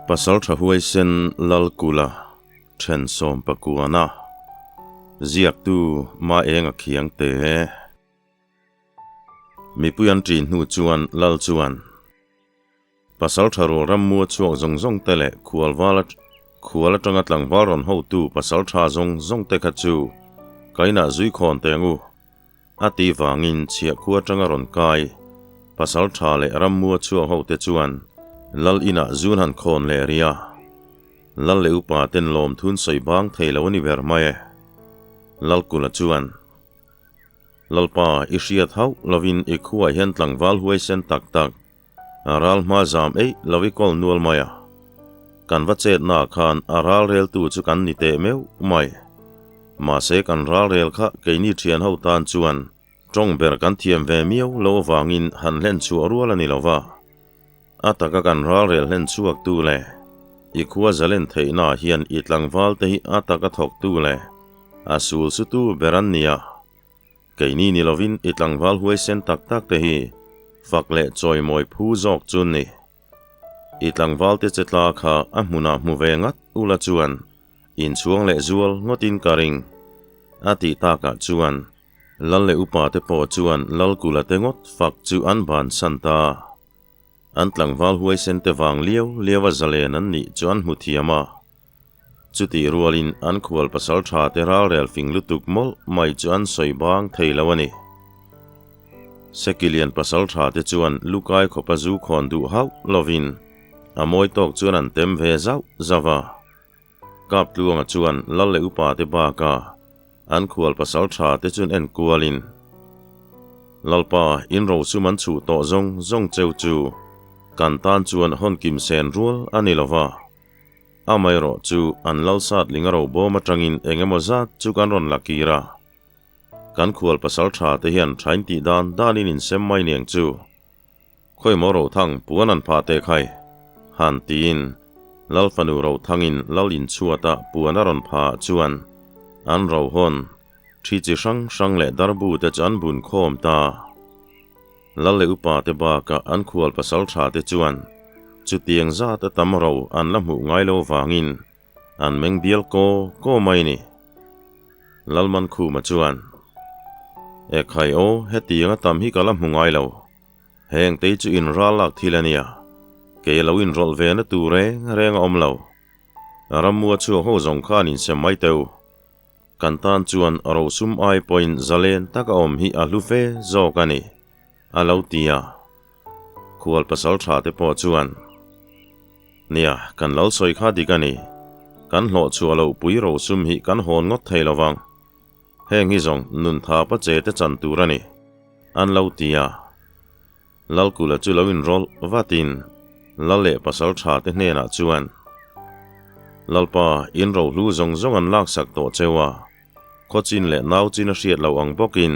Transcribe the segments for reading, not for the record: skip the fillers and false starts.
Pasalṭha huaisen Lalkula ṭhen sawmpakuana ziaktu Maenga Khiangte. Mipui an ṭin hnu chuan Lal chuan Pasalṭha rual rammua chhuak zawng zawng te leh khualval khual aṭanga tlangval rawn hotu pasalṭha zawng zawng te kha chu ka inah zui khawn teh ang u. A tih vangin chhiahkhua atanga rawn kai pasalṭha leh rammua chhuak hote chuan Lal inah zun han khawn leh rih a. Lal leh upa ten lawmthun sawi bang thei lo a ni ber mai e. Lalkula chuan, Lalpa, i hriat hauh lovin i khuaah hian tlangval huaisen tak tak, A ral hma zam eih lo i kawl nual mai a, kan va chetnaah khan a ral reltu chu kan ni teh meuh mai. Mahse kan ral rel kha keini thian ho tan chuan tawng ber kan thiam ve miau lo avangin han hlen chhuah rual a ni lo va. A taka kan ral rel hlen chhuak tu leh i khua zalen theihnaah hian i tlangval te hi a taka thawk tu leh a sul sutu ber an ni a. Keini ni lovin i tlangval huaisen tak tak te hi fak leh chawimawi phu zawk chu ni. I tlangval te che tla kha a hmunah hmu ve ngat ula chuan inchhuang leh zual ngawtin ka ring. A tih takah chuan Lal leh upa te pawh chuan Lalkula te ngawt fak chu an bansan ta. An tlangval huaisen te vang liau liau a zalen an nih chu an hmu thiam a. Chutih rualin an khual pasal tha te ralrel fing lutuk mawlh mai chu an sawi bang thei lo a ni. Sekilian pasal tha te chuan lukai khawpa zu khawn duh hauh lovin a mawi tawk chuan an tem ve zauh zauh a. Kaptluanga chuan lal leh upa te baka an khual pasal tha te chuan en kualin, Lalpa, in rosum an chhuh tawh zawng zawng cheu chu kan tan chuan hawn kim sen rual a ni lova. Amaherawh chu an lal sat ling a ro bawm atangin eng emaw zat chu kan rawn la kir a. Kan khual pasal tha te hian thain tih dan danin insem mai niang chu. Khawimaw Rothang puan an phah teh khai? Han tiin Lal fanu Rothangin Lal inchhuata puan a rawn phah chuan an ro hawn thi chi hrang hrang leh darbu te chu an bun khawm ta. Lal leh upa te bakah an khual pasal tha te chuan chutiang zat a tam ro an la hmuh ngai lo vangin an meng bial kaw kaw mai ni. Lalmankhuma chuan, Ekhai aw, hetiang a tam hi ka la hmu ngai lo. Heng tei chu in ral lak thil a nia, kei a lo inrawlh ve na tur reng reng a awm lo. Ramua chhuak ho zawng khan insem mai teu. Kan tan chuan rosum ai pawhin zalen tak a awm hi a hlu fe zawk a ni, a lo ti a. Khual pasal tha te pawh chuan, Nia, kan lo sawi kha dik a ni. Kan hlawh chhuah loh pui rosum hi kan hawn ngawt thei lo vang. Heng hi zawng nun tha pa che te chan tur a ni, an lo ti a. Lalkula chu lo inrawlh vatin Lal leh pasal tha te hnenah chuan, Lalpa, in rohlu zawng zawng an laksak tawh cheu a, khaw chin leh nau chin a hriat loh ang bawkin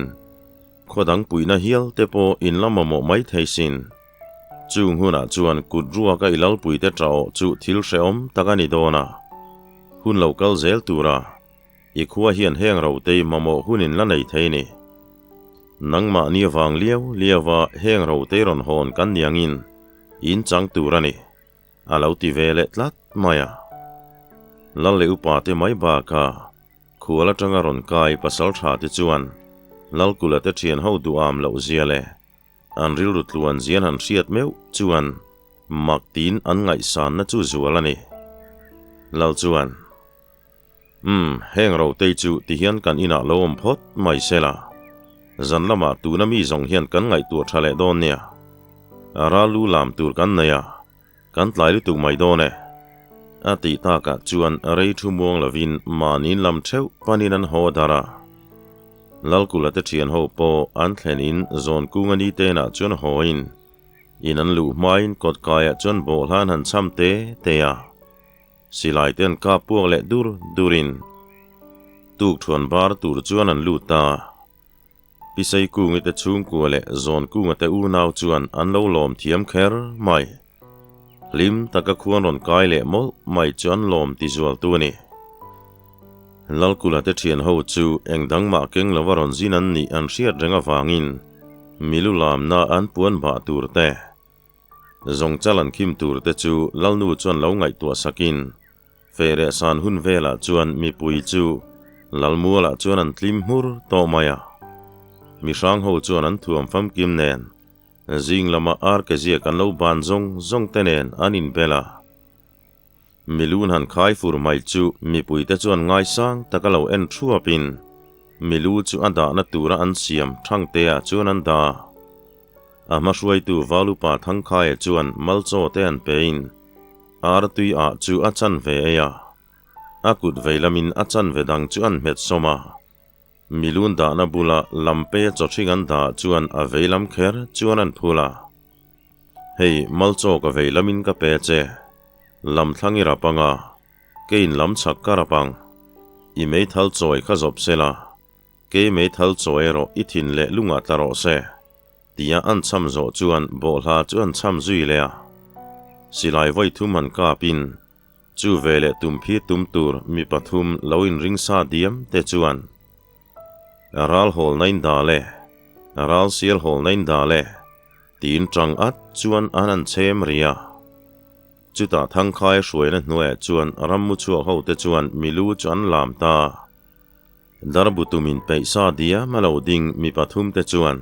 khaw dang puihna hial te pawh in la mamawh mai thei sin. Chung hunah chuan kut ruaka i lalpuite ṭah chu thil hrehawm tak a ni dawn a, hun lo kal zel tura I khua hian heng rotei mamawh hun in la nei thei ni. Nangmahni avang liau liau a heng rotei rawn hawn kan ni angin in chang tur a ni, a lo ti ve leh tlat mai a. Lal leh upa te mai bakah khual atanga rawn kai pasal tha te chuan Lalkula te thian ho duham loh zia leh an rilru tluan zian han hriat meuh chuan mak tiin an ngaihsanna chu zual a ni. Lal chuan. Umm, heng rotei chu ti hian kan inah lo awm phawt mai sela. Zan lamah tuna mi zawng hian kan ngaihtuah tha leh dawn nia. A ral lu lam tur kan nei a, kan tlai lutuk mai dawn e. A tih takah chuan rei thu muang lovin mahniin lam theuh panin an haw dar a. Lalkula te thian ho pawh an thlen in zawn kunga ni tenah chuan hawiin in an luh hmain kawtkaiah chuan bawhhlan han cham te te a. Silai te an kap puak leh dur durin tuk thuan bar tur chuan an lut ta. Pisei Kungi te chhungkua leh Zawn Kunga te unau chuan an lo lawm thiam kher mai. Hlim taka khuan rawn kai leh mawlh mai chu an lawm ti zual tu a ni. Lalkula te thian ho chu eng dang mah keng lova rawn zin an nih an hriat reng avangin milu lamna an puan bah tur te. Zawngchal an khim tur te chu Lalnu chuan lo ngaihtuah sakin Fehreh san hun velah chuan mipui chu Lalmualah chuan an tlim hmur tawh mai a. Mihrang ho chuan an thuam famkim nen zing lama arkezia kan lo ban zawng zawng te nen an inbel a. Milun han khai fur mai chu mipuite chuan ngaisang taka lo en thuapin milu chu a dahna tura an siam Thangtea chuan an dah a. A hmahruaitu Valupa Thangkhaia chuan malchaw te an pein ar tui ah chu a chan ve ei a, a kut vei lamin a chan ve dang chu an hmet sawm a. Milun dahna bula lampeia chawhring an dah chuan a vei lam kher chuan an phul a. Hei, malchaw ka vei lamin ka pe che. Lam thlang i rap anga, keiin lam chhak ka rap ang. I meithal chawi kha zawp se la, kei meithal chawi erawh i thin leh lungah tla rawh se, tia an chham zawh chuan bawhhla chu an chham zui leh a. Silai vawi thum han kapin, chu veleh tum phi tum tur mi pathum lo inring sa diam te chuan, Ral hawl na in dah le, ral sial hawl na in dah le, Tiin tang at chuan an an chhem ri a. Chutah Thangkhai hruaina hnuaiah chuan rammu chhuak ho te chuan milu chu an lam ta. Darbu tumin peih sa diam a lo ding mi pathum te chuan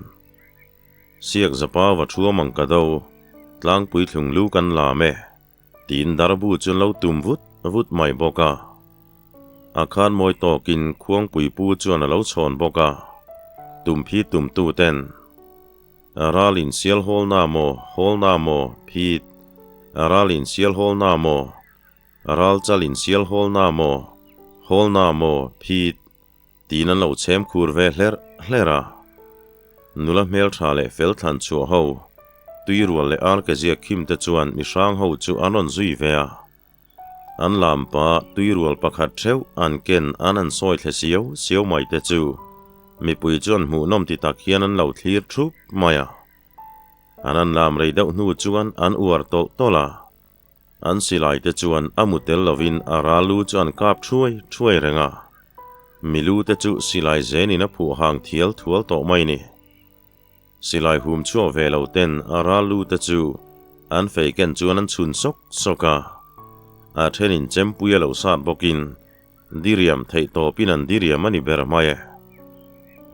Siak zapa va thuam ang ka do, tlangpui thlung lu kan lam e, tiin darbu chu an lo tum vut vut mai bawk a. A khan mawi tawkin khuangpui pu chuan a lo chhawn bawk a, tumphi tumtu ten. Ral in sial hawl na maw, hawl na maw, phit. Ral in sial hawl na maw, ral chal in sial hawl na maw, hawl na maw, phit. Tiin an lo chhem khur ve hlerh hlerh a. Nula hmeltha leh fel thlan chhuah ho, tuirual leh arkeziak khim te chuan mihrang ho chu an rawn zui ve a. An lampa tuirual pakhat theuh an ken an an sawi thle siau siau mai te chu mipui chuan hmuhnawm ti tak hian an lo thlir thup mai a. An an lam rei deuh hnu chuan an uar tawlh tawlh a. An silai te chuan a mu tel lovin a ral lu chu an kap thuai thuai reng a. Milu te chu silai zenin a phuh hang thial thual tawh mai ni. Silai hum chhuak ve lo ten a ral lu te chu an fei ken chuan an chhun sawk sawk a. A thenin chempui a lo sat bawkin diriam theih tawpin an diriam a ni ber mai e.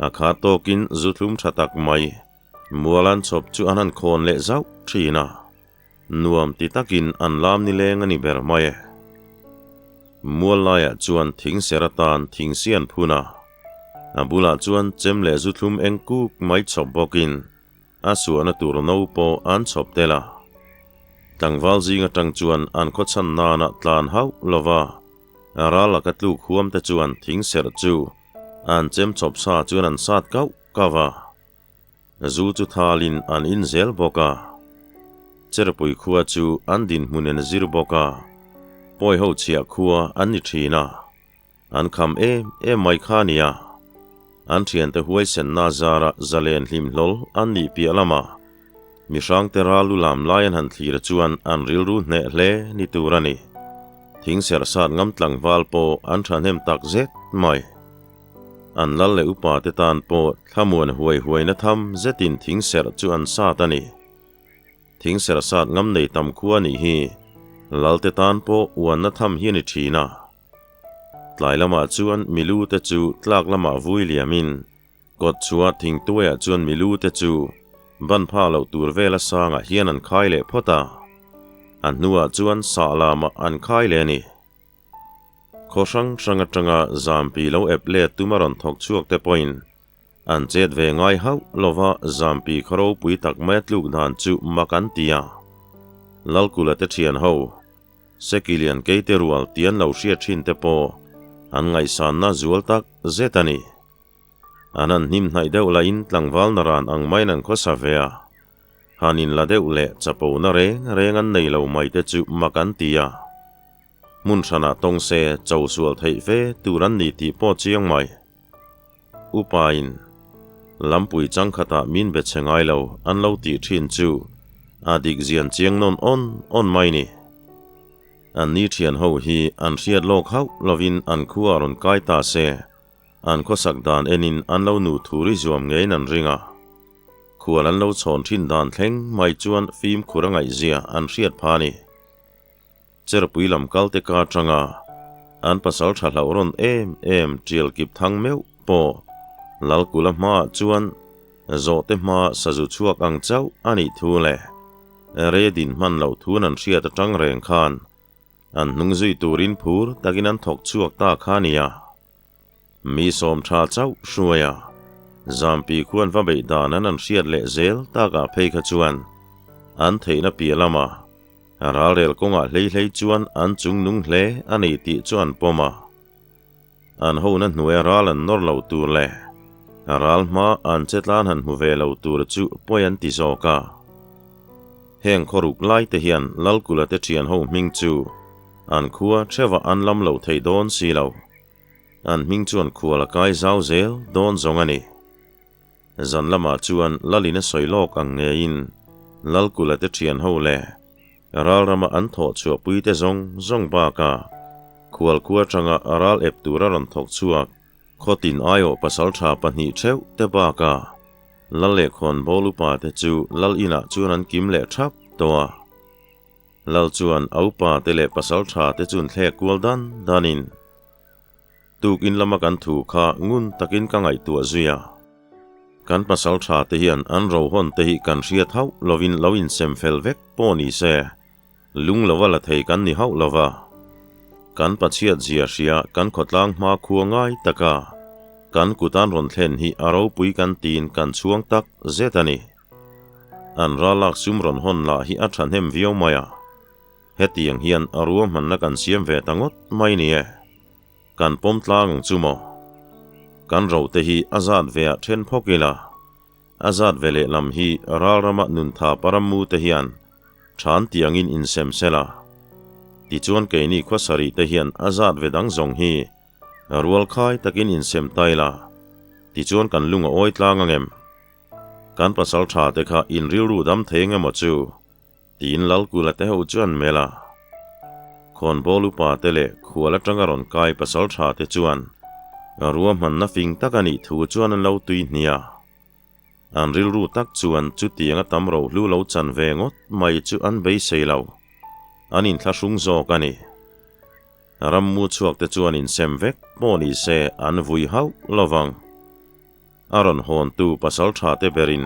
A kha tawkin zu thlum tha tak mai mual an chhawp chu an han khawn leh zauh thin a. Nuam ti takin an lam nileng a ni ber mai e. Mual laiah chuan thing ser atan thing si an phun a, a bulah chuan chem leh zu thlum eng kuk mai chhawp bawkin a suahna tur no pawh an chhawp tel a. Tlangval zing atang chuan an khaw chhan nana tlan hauh lova ral laka tluk huam te chuan thing serh chu an chem chhawp sa chuan an sat kauh kauh a. Zu chu thalin an in zel bawk a, Cherpui khua chu an dinhmunin a zir bawk a, pawi ho chhiah khua an ni thin a, an kham em em mai kha a nia. An thiante huaisenna zara zalen hlim hlawl an nih piah lama mihrangte ral lu lam lai an han thlir chuan an rilru hneh hle ni tur a ni. Thingserh sat ngam tlangval pawh an thahnem tak zet mai. An lal leh upa te tan pawh thlamuan huai huaina tham zetin thingserh chu an sat a ni. Thingserh sat ngam nei tam khua nih hi lal te tan pawh uanna tham hi a ni thin a. Tlai lamah chuan milu te chu tlak lamah vui liamin kawt chhuah thingtuaiah chuan milu te chu ban pha loh tur vela sangah hian an khai leh phawt a. A hnuah chuan sah lamah an khai leh a ni. Khaw hrang hrang atanga Zampi lo ep let tum a rawn thawk chhuak te pawhin an chet ve ngai hauh lova Zampi khaw ropui tak mai a tluk dan chu mak an ti a. Lalkula te thian ho, Sekilian keite rual ti an lo hriat thin te pawh an ngaihsanna zual tak zet a ni. An han hnim hnaih deuh lahin tlangval naran ang maiin an khawsa ve a. Han inla deuh leh chapona reng reng an nei lo mai te chu mak an ti a. Hmun hranah tawng se cho sual theih ve tur an ni tih pawh chiang mai. Upain lampui changkhatah min be che ngai lo an lo tih thin chu a dik zian chiang nawn awn awn mai ni. An ni thian ho hi an hriat lawk hauh lovin an khua rawn kai ta se an khawsak dan enin an lo nu thur i zuam ngeiin an ring a. Khual an lo chhawn thin dan thleng mai chuan fimkhur a ngaihzia an hriat pha a ni. Cherpui lam kal te ka atanga an pasal tha hlauh rawn em em tial kip thang meuh pawh Lalkula hmaah chuan zawhte hma sazu chhuak ang chauh a nih thu leh rei din hman loh thun an hriat atang reng khan an hnung zui turin phur takin an thawk chhuak ta kha nia. Mi sawm tha chauh hruai a, Zampi khuan va beih dan an an hriat leh zel takah phei kha chuan an theihna piah lama ralrel kawngah hlei hlei chuan an chung nung hle a ni tih chu an pawm a. An hona hnuaia ral an nawr lo tur leh ral hma an che tlan han hmu ve lo tur chu pawi an ti zawk a. Heng khawruk lai te hian Lalkula te thian ho hming chu an khua theuhah an lam lo thei dawn si lo. An hming chuan khual a kai zau zel dawn zawng a ni. Zan lamah chuan Lalin a sawi lawk ang ngeiin Lalkula te thian ho leh ralrama an thawh chhuahpui te zawng zawng bakah khual khua atanga ral ep tura rawn thawk chhuak khawtin aiawh pasaltha pahnih theuh te bakah Lal leh khawnbawl upa te chu Lal inah chuan an kim leh thap tawh a. Lal chuan a upa te leh pasal tha te chun thlek kual dan danin tukin lama kan thu kha ngun takin ka ngaihtuah zui a. Kan pasal tha te hian an ro hawn te hi kan hriat hauh lovin lo insem fel vek pawh ni se, lung lova la thei kan ni hauh lova. Kan pachhiat zia hria kan khawtlang hma khua ngai taka kan kut an rawn thlen hi a ropui kan tiin kan chhuang tak zet a ni. An ralak sum rawn hawn lah hi a thahnem viau mai a, hetiang hian a ruahmanna kan siam ve ta ngawt mai ni e. Kan pawm tlang ang chu maw? Kan rote hi a zat ve ah then phawk ila, a zat ve lehlam hi ralrama nuntha parammu te hian than tiangin insem sela. Tichuan keini khuasarih te hian a zat ve dang zawng hi rualkhai takin insem ta ila, tichuan kan lung a awi tlang ang em? Kan pasal tha te kha in rilru dam thei eng emaw chu? Tiin Lalkula te ho chuan melh a. Khawnbawl upa te leh khual atanga rawn kai pasal tha te chuan ruahmanna fing tak a nih thu chuan an lo tui hni a. An rilru tak chuan chutianga tam rohlu lo chan ve ngawt mai chu an beisei lo. An inthlahrung zawk a ni. Rammu chhuak te chuan insem vek pawh ni se an vui hauh lovang. A rawn hawntu pasal tha te berin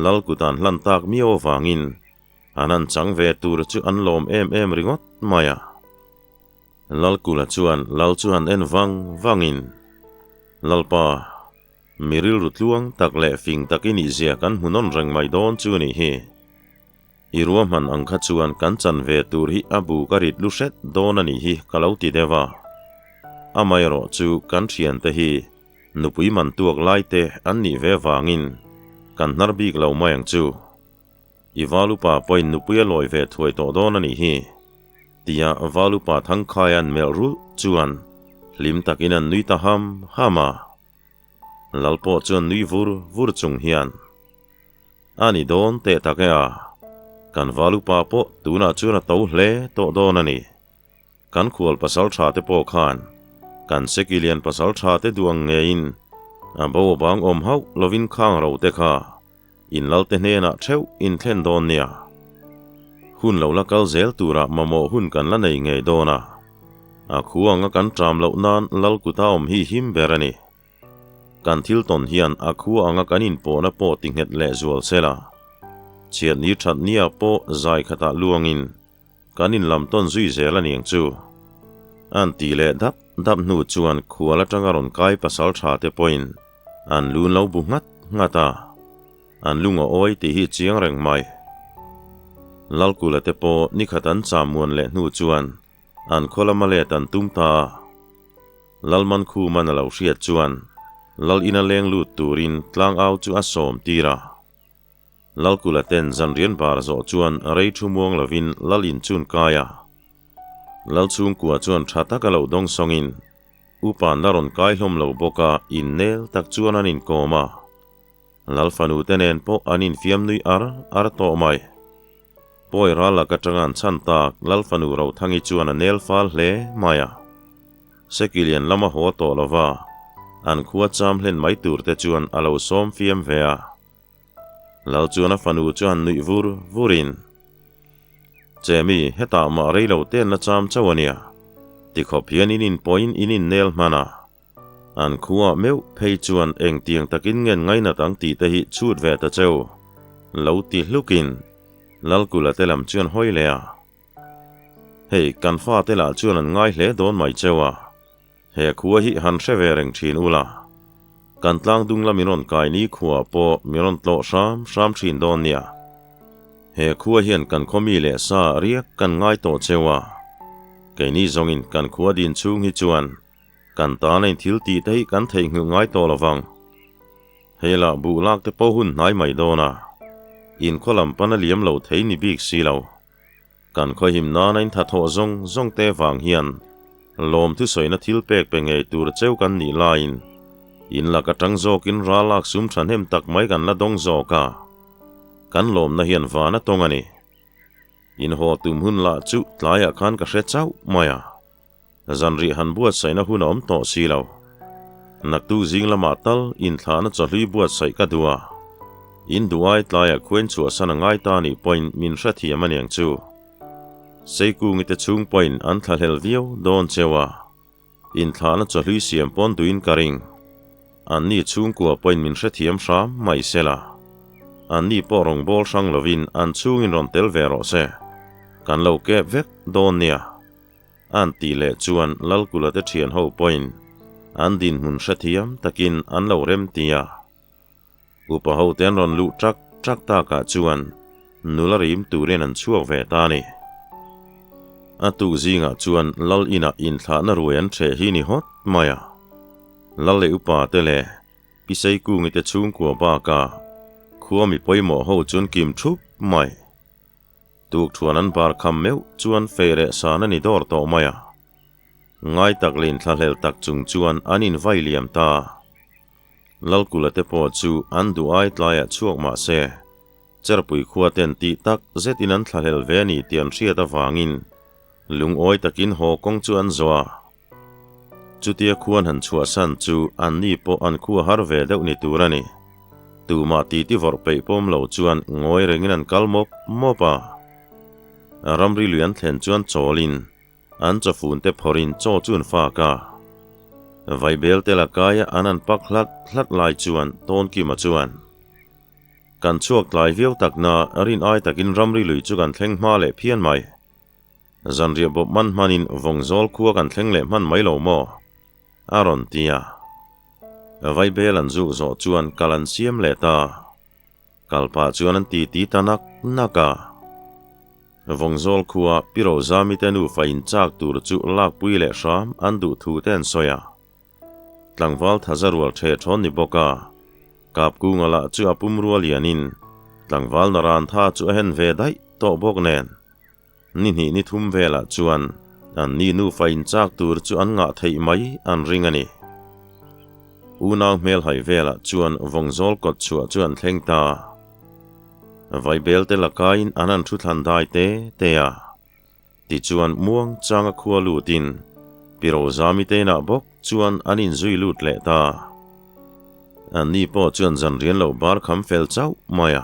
Lal kutan hlan tak miau avangin an han chang ve tur chu an lawm em em ringawt mai a. Lalkula chuan Lal chu han en vang vangin, Lalpa, mi rilru tluang tak leh fing tak i nihzia kan hmu nawn reng mai dawn chu nih hi. I ruahman ang kha chuan kan chan ve tur hi a bu ka rit lu hret dawn a nih hi ka lo ti deuh a. Amaherawh chu kan thiante hi Nupui man tuak lai te an nih ve vangin kan hnar bik lo mai ang chu. I Valupa pawhin nupui a lawi ve thuai tawh dawn a nih hi. Tia Valupa Thangkhai an melh rulh chuan hlim takin an nui ta ham ham a. Lal pawh chuan nui vur vur chung hian, A ni dawn teh tak e a, kan Valupa pawh tunah chuan a to hle tawh dawn a ni. Kan khual pasal tha te pawh khan kan Sekilian pasal tha te duh ang ngeiin a bo a bang awm hauh lovin khang ro te kha in lal te hnenah theuh in thlen dawn nia. Hun lo la kal zel turah mamawh hun kan la nei ngei dawn a, a khu anga kan ṭam loh nan lal kuta awm hi him ber a ni. Kan thil tawn hian a khua anga kan inpawhna pawh ti nghet leh zual sela, chhiatni thatnia pawh zai khatah luangin Kan inlam tawn zui zel a niang chu. An tih leh dap dap hnu chuan khual atanga rawn kai pasal tha te pawhin an lun lo bu nghat nghat a, an lung a awi tih hi chiang reng mai. Lalkula te pawh nikhat an cham muan leh hnu chuan an khaw lama let an tum ta a. Lalmankhum-an a lo hriat chuan Lal ina leng lut turin tlangau chu a sawm tir a. Lalkula ten zanrian bar zawh chuan rei thu muang lovin Lal in chun kai a. Lal chhungkua chuan tha taka lo dawng sawngin upa an la rawn kai hlawm lo bawk a, innel tak chuan an inkawm a. Lal fanu te nen pawh an infiam nui ar ar tawh mai. Pawi ral lak atanga an chhan tak Lal fanu Rothangi chuan a nel fal hle mai a. Sekilian lama haw tawh lova an khua cham hlen mai tur te chuan a lo sawm fiam ve a. Lal chuan a fanu chu han nuih vur vurin, Chemi, hetah mah rei lo ten la cham chauh a nia. Tikhawp hian in inpawhin in innel hman a. An khuaah meuh phei chuan engtiang takin ngen ngainat ang tih te hi chhut ve ta cheu. Lo ti hlukin Lalkula te lam chuan hawi leh a. Hei, kan fate lah chuan an ngai hle dawn mai cheu a. He khua hi han hre ve reng thin ula. Kan tlang dung la min rawn kai ni khuaah pawh min rawn tlawh hram hram thin dawn nia. He khua hian kan khaw mi leh sa riak kan ngai tawh cheu a. Keini zawngin kan khua din chhung hi chuan kan tana in thil tih te hi kan theihnghilh ngai tawh lo vang. Hei lah buh lak te pawh hun hnai mai dawn a. In khaw lam pan a liam lo thei ni bik si lo. Kan khawhim nana in thathawh zawng zawng te vang hian lawm thusawina thil pek pe ngei tur cheu kan nih laiin in lak atang zawkin ral lak sum thahnem tak mai kan la dawng zawk a, kan lawmna hian van a tawng a ni. In haw tum hun lah chu tlaiah khan ka hre chauh mai a, zanrih han buatsaihna hun a awm tawh si lo. Naktuk zing lamah tal inthlahna chawhlui buatsaih ka duh a, in duh ai tlaiah khuain chhuahsan a ngai ta nih pawhin min hrethiam a niang chu. Seikungi te chhung pawhin an thlahlel viau dawn cheu a, inthlahna chawhlui siam pawn duhin ka ring. Anni chhungkua pawhin min hrethiam hram mai sela. Anni pawh rawngbâwl hrang lovin an chhungin rawn tel ve rawh se. Kan lo kep vek dawn nia. An tih leh chuan Lalkula te thian ho pawhin an dinhmun hrethiam takin an lo rem ti a. Upa ho te an rawn luh ṭak ṭak takah chuan nula rim turin an chhuak ve ta a ni. A tuk zingah chuan Lal inah inthlahna ruai an ṭheh hi ni hawt mai a. Lal leh upa te leh Pi Seikungi te chhungkua bakah khua mi pawimawh ho chuan kim ṭhup mai. Tukthuan an bar kham meuh chuan fei reh san a ni dawr tawh mai a. Ngai tak leh inthlahlel tak chung chuan an invai liam ta. Lalkula te pawh chu an duh ai tlaiah chhuak mah se, Cherpui khua ten tih tak zetin an thlahlel ve a ni tih an hriat avangin lungawi takin haw kawng chu an zawh a. Chutia khuan han chhuahsan chu anni pawh an khua har ve deuh ni tur a ni. Tumah titi vawrh peih pawm lo chuan ngawi rengin an kal mawp mawp a. Ramri lui an thlen chuan chawlin an chawfun te phawrhin chaw chu an fak a. Vaibel te la kaia an an pak hlat hlat lai chuan Tawnkima chuan, Kan chhuak tlai viau takna rin ai takin ramri lui chu kan thleng hma leh phian mai. Zanriah bawp man hmanin vawngzawl khua kan thleng leh hman mai lo maw? A rawn ti a. Vaibel an zuk zawh chuan kal an siam leh ta. Kal pah chuan an ti ti ta nak nak a. Vawngzawl khua Pi Rozami te nufa in chak tur chu lakpui leh hram an duh thu te an sawi a. Tlangval thaza rual ṭhe ṭhawn ni bawk a, Kapkunga lah chu a pum rual lianin tlangval naran tha chu a hen ve daih tawh bawk nen. Ni hnih ni thum velah chuan an ni nufa inchak tur chu an ngah theih mai an ring a ni. Unau hmelhai velah chuan vawngzawl kawt chhuah chu an thleng ta. Vaibelte lakaiin an han thu thlan dai te te a. Tichuan muang changa khua lutin Pi Rozami te inah bawk chuan an inzui lut leh ta. Anni pawh chuan zanrian lo bar kham fel chauh mai a,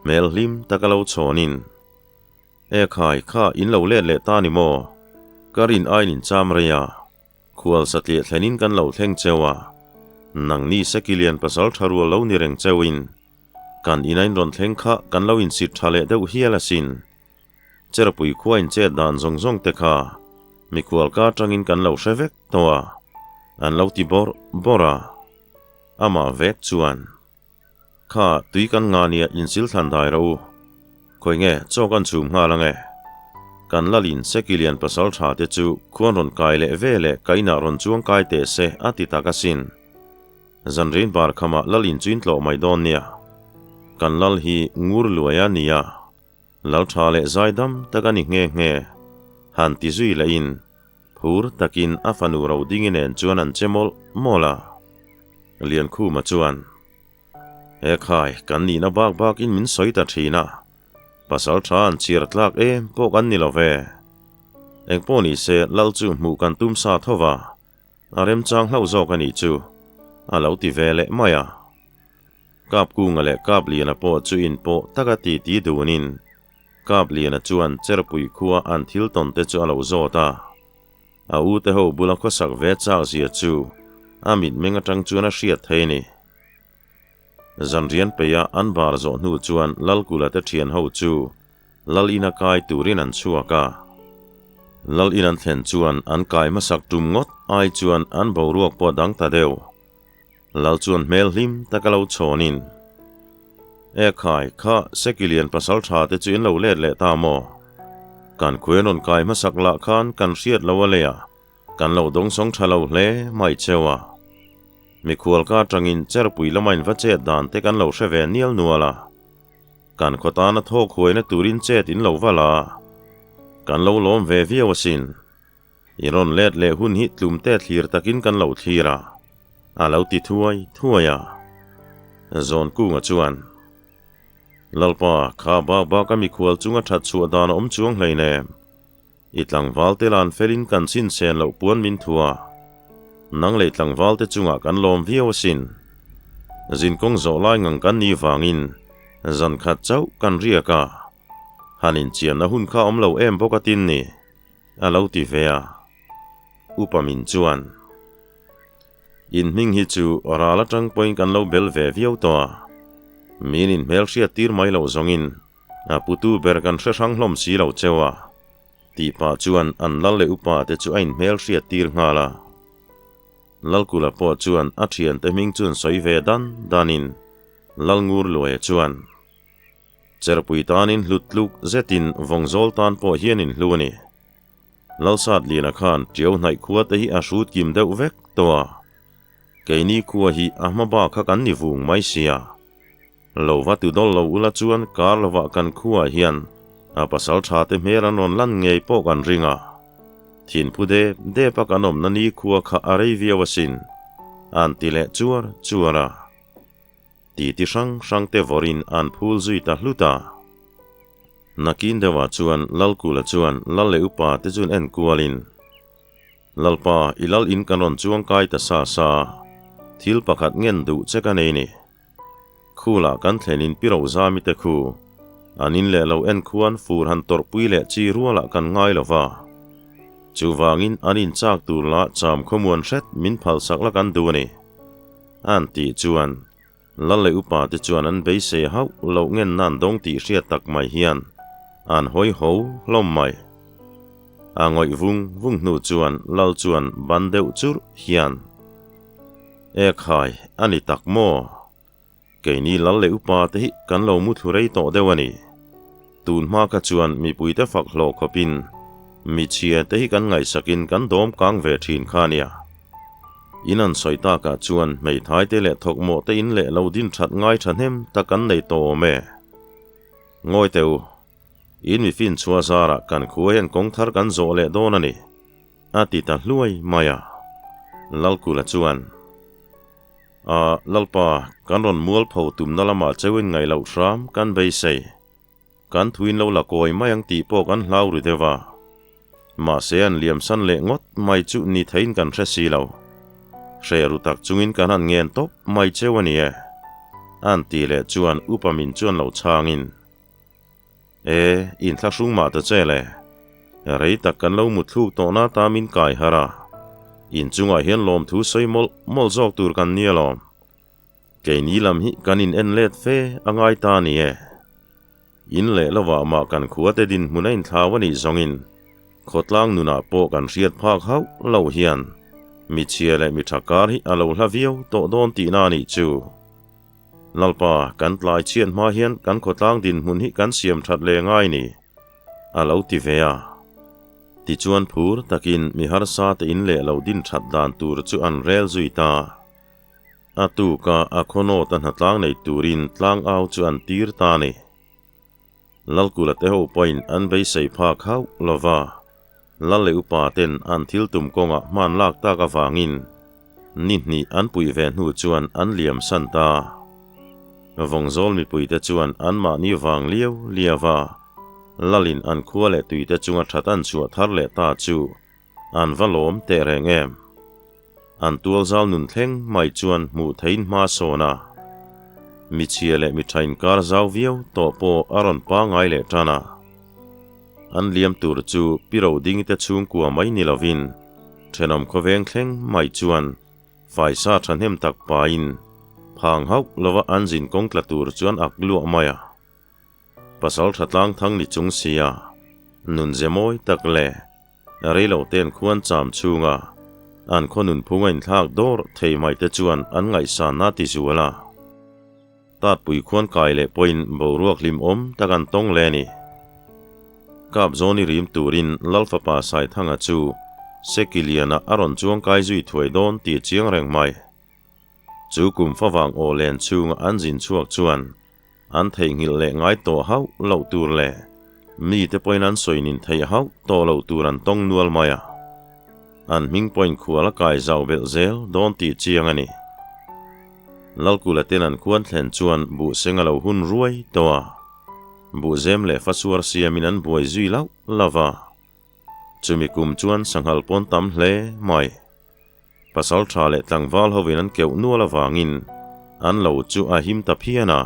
hmel hlim taka lo chhawnin, E khai, kha in lo let leh ta ni maw? Ka rin aiin in cham rei a, khual satliah thlenin kan lo thleng cheu a, nangni Sekilian pasal tha rual lo ni reng cheuin kan ina in rawn thleng kha kan lo insit tha leh deuh hial asin. Cherpui khua in chet dan zawng zawng te kha mikhual ka atangin kan lo hre vek tawh a, an lo ti bawrh bawrh a. Amah vek chuan. Kha tui kan nga nia insil thlan dai rawh u. Khawi nge chaw kan chhum nghal ange. Kan lalin Sekilian pasal tha te chu khuan rawn kai leh ve leh ka inah rawn chuang kai teh se a ti tak asin. Zanrin bar khamah lalin chu in tlawh mai dawn nia. Kan lal hi ngur luai a nia. Lal tha leh zaidam tak a ni nghe nghe. Han ti zui lehin Phur takin a fanu Rodingi nen chuan an che mawlh mawlh a. Liankhuma chuan, He khai, kan nihna bak bakin min sawi ta thin a, pasal tha an chhiar tlak em pawh kan ni lo ve. Engpawh ni se Lal chu hmuh kan tum sa tho va, a remchang hlauh zawk a nih chu, a lo ti ve leh mai a. Kapkunga leh Kapliana pawh chu inpawh taka titi dunin Kapliana chuan Cherpui khua an thil tawn te chu a lo zawt a. A ute ho bula khawsak ve chak zia chu a mitmeng atang chuan a hriat thei a ni. Zanrian peia an bar zawh hnu chuan Lalkula te thian ho chu Lal ina kai turin an chhuak a. Lal in an thlen chuan an kai hmasak tum ngawt ai chuan an boruak pawh a dang ta deuh. Lal chuan hmel hlim tak a lo chhawnin, E khai, kha Sekilian pasal tha te chu in lo let leh ta maw? Kan khuai rawn kai hmasak lah khan kan hriat lo a lei a, kan lo dawngsawng tha lo hle mai cheu a. Mikhual ka atangin Cherpui lama in va chet dan te kan lo hre ve nial nual a. Kan khaw tana thawk huaina turin chet in lo va la a, kan lo lawm ve viau asin. I rawn let leh hun hi tlumte thlir takin kan lo thlir a, a lo ti thuai thuai a. Zawnkunga chuan, Lalpa, kha bak bak a mikhual chunga that chhuah dan a awm chuang hleinem. I tlangval te lan felin kan chhinchhen loh puan min thu a. Nang leh tlangval te chungah kan lawm viau asin. Zinkawng zawh lai ngang kan ni vangin zan khat chauh kan riak a. Han inchianna hun kha awm lo em bawk a tin ni. A lo ti ve a. Upa min chuan, In hming hi chu ral atang pawhin kan lo bel ve viau tawh a, min inhmel hriat tir mai loh zawngin a putu ber kan hre hrang hlawm si lo cheu a, tih pah chuan an lal leh upa te chu a inhmel hriat tir nghal a. Lalkula pawh chuan a thiante hming chu an sawi ve dan danin Lalngur Luaia chuan, Cherpui tanin hlut tluk zetin Vawngzawl tan pawh hian in hlu a ni. Lalsatliana khan Tiau hnaih khua te hi a hrut kim deuh vek tawh a, keini khua hi a hma bak kha kan ni vung mai sia. Lo va tu dawl lo ula chuan kar lovah kan khuaah hian a pasal tha te hmel an rawn lan ngei pawh kan ring a. Thinphu dep dep a kan awmna ni khua kha a rei viau asin, an ti leh chuar chuar a. Titi hrang hrang te vawrin an phul zui ta hlut a. Nakin deuhah chuan Lalkula chuan Lal leh upa te chuan en kualin, Lalpa, i lal in kan rawn chuang kai ta sa sa, thil pakhat ngen duh che ka nei ni. Khulah kan thlenin pi Rozami te khu, an in leh lo en khuan fur han tawrhpui leh chi rualah kan ngai lo va. Chuvangin an in chak tur lah cham khawmuan hret min phalsak la kan duh a ni. An tih chuan Lal leh upa te chuan an beisei hauh loh ngen nan dawng tih hriat tak mai hian an hawi ho hlawm mai. A ngawih vung vung hnu chuan Lal chuan ban deuh churh hian, E khai, a ni tak maw? Keini Lal leh upa te hi kan lo mu thlu rei tawh deuh a ni. Tun hma kha chuan mipuite fak hlawh khawpin michhia te hi kan ngaihsakin kan dawm kang ve thin kha a nia. In an sawi takah chuan hmeithai te leh thawkmawh te in leh lo din that ngai thahnem tak kan nei tawh awm e. Ngawi teh u, in mi fin chhuah zarah kan khua hian kawng thar kan zawh leh dawn a ni, a ti ta hluai mai a. Lalkula chuan. A, Lalpa, kan rawn mualpho tumna lamah cheuin ngaih loh hram kan beisei. Kan thuin lo la kawi mai ang tih pawh kan hlau ri deuh a. Mahse an liamsan leh ngawt mai chu ni theiin kan hre si lo. Hre ru tak chungin kan han ngen tawp mai cheu a ni e. An ti leh chuan upa min chuan lo chhangin, E, inthlahrung mah ta che le. Rei tak kan lo mutthluk tawhna ta min kai harh a. Inchungah hian lawmthu sawi mawlh mawlh zawk tur kan ni alawm. Keini lam hi kan in en let fe a ngai ta a ni e. In leh lovah mah kan khuate dinhmun a inthlau a nih zawngin khawtlang nunah pawh kan hriat phak hauh loh hian mi chhia leh mi tha kar hi a lo hla viau tawh dawn tihna a nih chu. Lalpa, kan tlai chhiat hma hian kan khawtlang dinhmun hi kan siam that leh ngai ni, a lo ti ve a. Tichuan phur takin mi harsa te in leh lo din that dan tur chu an rel zui ta. A tuka a khawnawt a hnatlang nei turin tlangau chu an tir ta a ni. Lalkula te ho pawhin an beisei phak hauh lo va, Lal leh upa ten an thil tum kawngah hman lak tak avangin ni hnih an puih ve hnu chuan an liam san ta. Vawngzawl mipuite chuan anmahni vang liau liau va, Lalin an khua leh tuite chunga that an chhuah thar leh ta chu An va lawm teh reng em? An tualzal nun thleng mai chuan hmuh theiin hma sawn a. Mi chhia leh mi tha inkar zau viau tawh pawh a rawn pangngai leh tan a. An liam tur chu Pi Rodingi te chhungkua mai ni lovin thenawm khawveng thleng mai chuan faisa thahnem tak pain phang hauh lova an zin kawng tla tur chuan ak luah mai a. Pasal tha tlang thang ni chung sia nun ze mawi tak leh reilo ten khuan cham chhunga an khaw nunphung a inthlak dawr thei mai te chuan an ngaihsanna ti zual a. Tatpui khuan kai leh pawhin boruak hlimawm tak an tawng leh a ni. Kap zawn i rim turin Lal fapa Saithanga chu Sekiliana a rawn chuang kai zui thuai dawn tih chiang reng mai. Chu kum favang aw len chhunga an zin chhuak chuan an theihnghilh leh ngai tawh hauh loh tur leh mite pawhin an sawi nin theih hauh tawh loh tur an tawng nual mai a. An hming pawhin khual a kai zau belh zel dawn tih chiang a ni. Lalkula ten an khuan thlen chuan buhseng a lo hun ruai tawh a, buhzem leh fasuar siamin an buai zui lauh lauh a. Chumi kum chuan sanghal pawn tam hle mai. Pasal tha leh tlangval hovin an keuh nual avangin an lo chu a him ta phian a.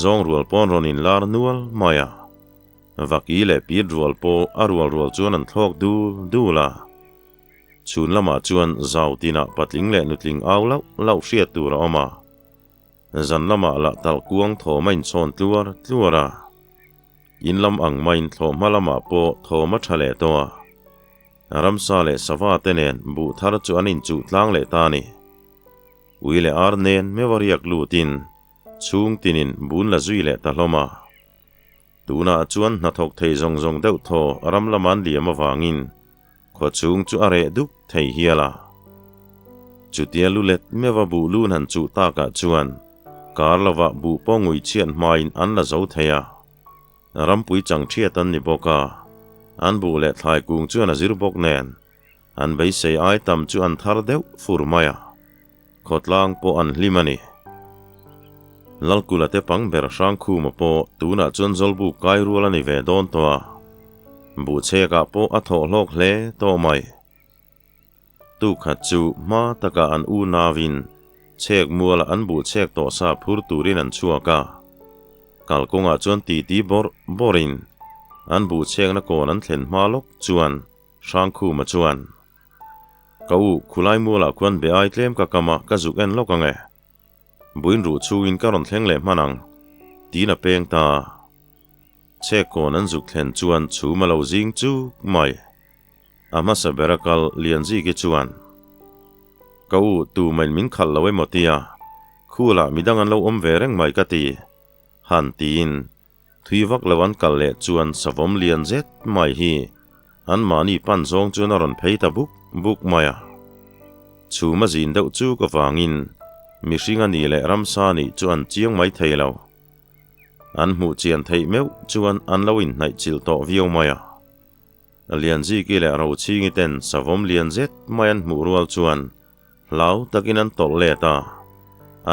Zawng rual pawn rawn inlar nual mai a. Vaki leh pit rual pawh a rual rual chuan an thlawk dul dul a. Chhun lamah chuan zau tinah patling leh nutling au lauh lauh hriat tur a awm a. Zan lamah lah talh kuang thawm a inchhawn tluar tluar a. In lam ang maiin thlawhhma lamah pawh thawm a tha leh tawh a. Ramsa leh sava te nen buh thar chu an inchuh tlang leh ta a ni. Ui leh ar nen meuh a riak lutin chhung tinin bun la zui leh ta hlawm a. Tunah chuan hnathawk thei zawng zawng deuh thaw ram lama an liam avangin khaw chhung chu a reh duk thei hial a. Chutia lu let meuha buh lun han chuh takah chuan kar lovah buh pawh ngui chhiat hmain an la zo thei a. Rampui chang thiat an ni bawk a, an buh leh thlai kung chuan a zir bawk nen an beisei ai tam chu an thar deuh fur mai a, khawtlang pawh an hlim a ni. Lalkula te pang ber Hrangkhuma pawh tunah chuan Zawlbuk kai rual a ni ve dawn tawh a, buhchhekah pawh a thawh hlawk hle tawh mai. Tukhat chu hma takah an u nauin chhek mualah an buhchhek tawh sa phur turin an chhuak a. Kalkawngah chuan titi bawrh bawrhin an buhchhekna kawn an thlen hma lawk chuan Hrangkhuma chuan, Ka u, khulai mualah khuan be ai tlem ka kam a, ka zuk en lawk ang e. Buin ruh chungin ka rawn thleng leh hman ang, tiin a peng ta a. Chhek kawn an zuk thlen chuan chhum a lo zing chuk mai. A hmasa ber a kal Lianziki chuan, Ka u, tumain min khalh lo emaw tia, khulah midang an lo awm ve reng mai ka ti, han tiin thui vak lo an kal leh chuan savawm lian zet mai hi anmahni pan zawng chuan a rawn phei ta buk buk mai a. Chhum a zin deuh chuk avangin mihring a nih leh ramsa nih chu an chiang mai thei lo. An hmuh chian theih meuh chuan an lo inhnaih chilh tawh viau mai a. Lianziki leh Rochhingi ten savawm lian zet mai an hmuh rual chuan hlau takin an tawlh let a,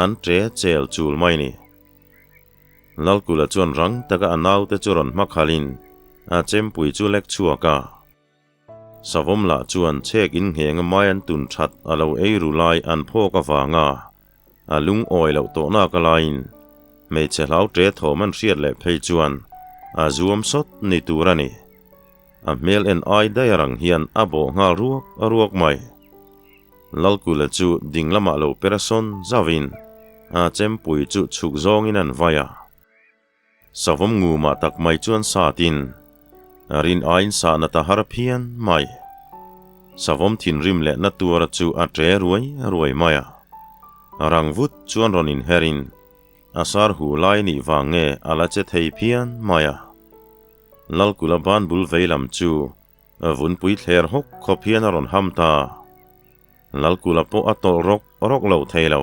an ṭe chel chul mai ni. Lalkula chuan rang taka a naute chu rawn hma khalhin a chempui chu lek chhuak a. Savawm lah chuan chhek in nghenga mai an tun that a lo ei ru lai an phawk avanga a lungawi loh tawh nak a laiin hmeichhe hlau ṭe thawm an hriat leh phei chuan a zuam sawt ni tur a ni. A hmel en ai daih rang hian a bawh nghal ruak ruak mai. Lalkula chu ding lamah lo per a sawn zauhin a chempui chu chhuk zawngin an vai a. Savawm ngumah tak mai chuan satin a rin aiin sahna ta har phian mai. Savawm thinrim leh na tuara chu a ṭe ruai ruai mai a. Rang vut chuan rawn inherin a sar hu lai nih vang nge a la che thei phian mai a. Lalkula ban bul vei lam chu vunpui thler hawk khawp hian a rawn ham ta. Lalkula pawh a tawlh rawk rawk lo thei lo.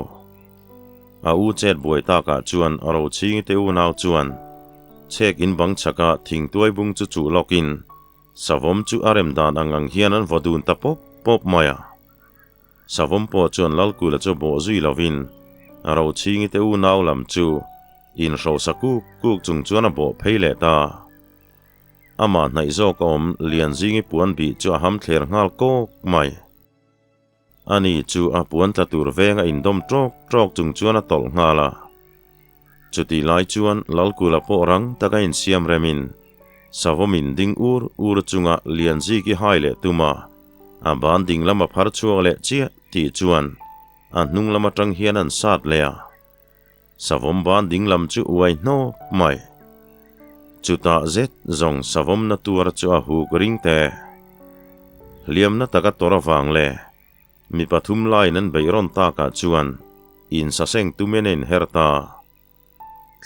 A u chet buai takah chuan Rochhingi te unau chuan chhek in bang chhaka thingtuai bung chu chuh lawkin savawm chu a rem dan ang ang hian an vaw dun ta pawp pawp mai a. Savawm pawh chuan Lalkula chu bawh zui lovin Rochhingi te unau lam chu inhrosa kuk kuk chung chuan a bawh phei leh ta. Amah hnaih zawk a awm Lianzingi puan bih chu a ham thler nghal kawk mai. Ani chu a puan tla tur veng a indawm tawk tawk chung chuan a tawlh nghal a. Chutih lai chuan Lalkula pawh rang taka insiam remin Savawmin ding ur ur chunga Lianziki hai leh tum a, a ban ding lam a phar chhuak leh chiah tih chuan a hnung lam atang hian an sat leh a. Savawm ban ding lam chu uai hnawp mai. Chutah zet zawng savawmna tuar chu a huk ring te. Hliamna taka tawrh avang leh Mi pathum laiin an beih rawn takah chuan insaseng tumin a inher ta.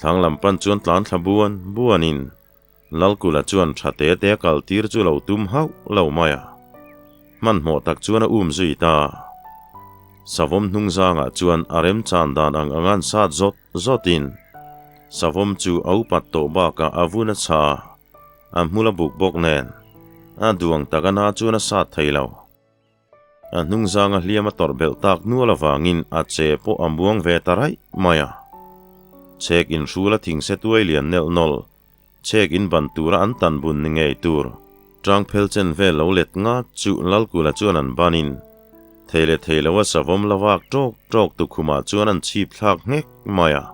Thlang lam pan chuan tlan thla buan buanin Lalkula chuan tha te te a kal tir chu lo tum hauh lo mai a. Hmanhmawh tak chuan a um zui ta. Savawm hnung zangah chuan a remchan dan ang ang an sat zawt zawtin Savawm chu a upat tawh bakah a vun a chha a, a hmul a buk bawk nen a duang tak a na chuan a sat thei lo. A hnungzanga hliam a tawrh belh tak nual avangin a che pawh a muang ve ta raih mai a. Chhek inhrul a thingse tuai lian nelh nawlh, chhek in ban tura an tan bun ni ngei tur, tang phel chen vel lo let ngat chu Lalkula chuan an banin thei leh thei lo a savawm la vak tawk tawk tukhumah chuan an chhip thlak nghek mai a.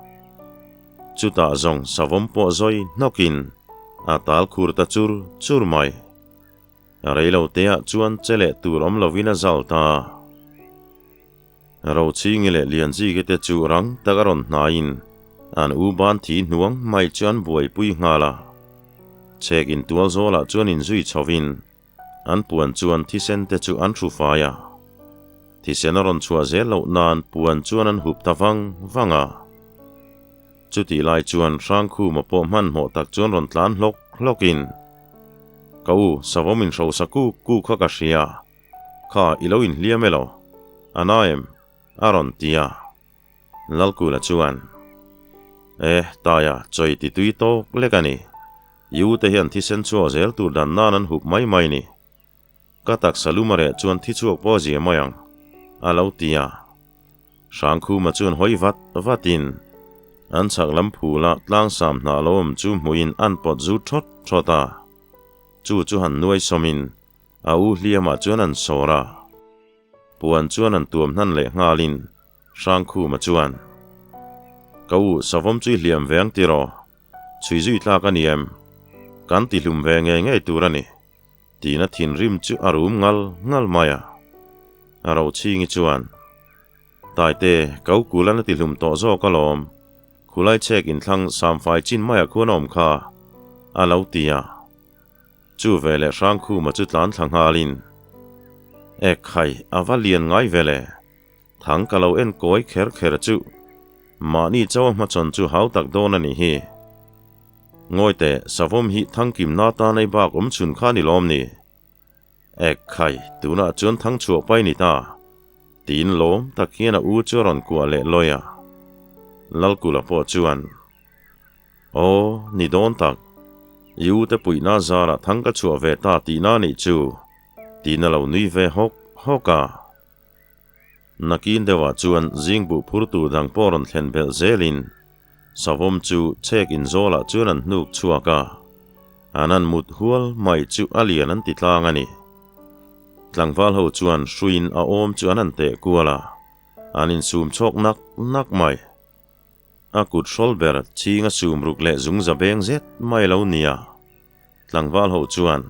Chutah zawng savawm pawh zawi hnawkin a tal khur ta chur chur mai. Rei lo teah chuan che leh tur awm lovin a zal ta. Rochhingi leh Lianziki te chu rang tak a rawn hnaiin an u ban thi hnuang mai chu an buaipui nghal a. Chhek intual zawlah chuan inzui chhovin an puan chuan thisen te chu an hru fai a. Thisen a rawn chhuah zel loh nan puan chuan an hup ta vang vang a. Chutih lai chuan Hrangkhuma pawh hmanhmawh tak chuan rawn tlan hlawk hlawkin, Ka u, savawm in hrosa kuk kuk kha ka hria, kha i lo inhliam elo? A na em? a rawn ti a. Lalkula chuan, E, Taia, chawi ti tui tawk lek a ni. I u te hian thisen chhuak zel tur dan nan an hup mai mai ni. Ka taksa lum a reh chuan thi chhuak pawh a zia mai ang, a lo ti a. Hrangkhuma chuan hawi vat vatin an chhak lam phula tlangsam hnah lo awm chu hmuhin an pawt zut thawt thawt a. Chu chu han nuai sawmin a u hliamah chuan an sawr a. Puan chuan an tuam hnan leh nghalin Hrangkhuma chuan, Ka u, savawm chu i hliam ve ang tiraw? Chhui zui tlak a ni em? Kan ti hlum ve ngei ngei tur a ni. Tiin a thinrim chu a rum ngal ngal mai a. A Rochhingi chuan, Taite, ko kul an a ti hlum tawh zawk alawm, khulai chhek inthlang samfai chin maiah khuan a awm kha, a lo ti a. Chu veleh Hrangkhuma chu tlan thla nghalin, Ekhai, a va lian ngai vele, Thang ka lo en kawi kher kher chu mahni chau a hmachhawn chu hau tak dawn a nih hi. Ngawi teh, savawm hi thangkim na tan ei bak awm chhun kha ni lawm ni? Ek khai, tunah chuan thang chhuah pai ni ta. Tiin lawm tak hian a u chu a rawn kuah leh lawi a. Lalkula pawh chuan, Aw, ni dawn tak. I u te puihna zarah thang ka chhuah ve ta tihna nih chu, tiin a lo nui ve hawk hawk a. Nakin deuhah chuan zing buh phurtu dang pawh rawn thlen belh zelin savawm chu chhek inzawlah chuan an hnuk chhuak a, an han mut hual mai chu a lian an ti tlang a ni. Tlangval ho chuan hruiin a awm chu an han teh kual a, an insum chhawk nak nak mai. A kut hrawl ber chhing a sum ruk leh zung za beng zet mai lo nia. Tlangval ho chuan,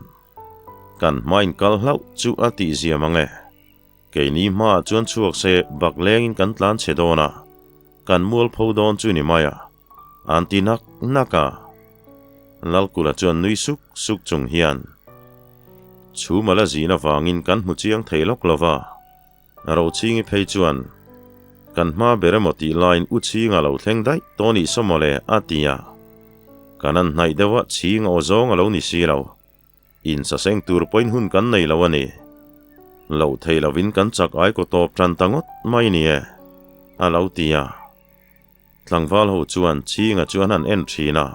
Kan hma inkal hlauh chu a tih ziam ang e. Keini hmaah chuan chhuak se bak lengin kan tlan chhe dawn a, kan mualpho dawn chu ni mai a, an ti nak nak a. Lalkula chuan nui suk suk chung hian, Chhum a la zin avangin kan hmu chiang thei lawk lo va, Rochhingi phei chuan, Kan hma ber emaw tih laiin U Chhinga lo thleng daih tawh nih saw mawle, a ti a. Kan an hnaih deuh a, Chhinga aw zawng a lo ni si lo. Insaseng tur pawhin hun kan nei lo a ni. Loh thei lovin kan chak ai kaw tawp tan ta ngawt mai ni e, a lo ti a. Tlangval ho chuan Chhinga chu an han en thin a,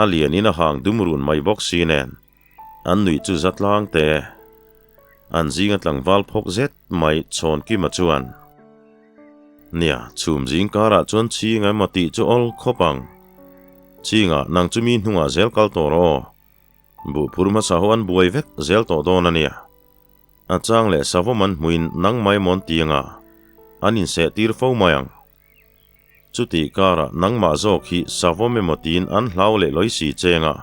a lianin a hang dum run mai bawk si nen, an nuih chu za tlang te. An zinga tlangval phawk zet mai Chhawnkima chuan, Nia, chhum zing karah chuan Chhinga emaw tih chu awl khawp ang. Chhinga, nang chu mi hnungah zel kal tawh rawh aw. Buhphur hmasa ho an buai vek zel tawh dawn a nia. A chang leh savawm an hmuin nang mai mawn tianga an inseh tir fo mai ang. Chutih karah nangmah zawk hi savawm emaw tiin an hlau leh lawi si cheng a,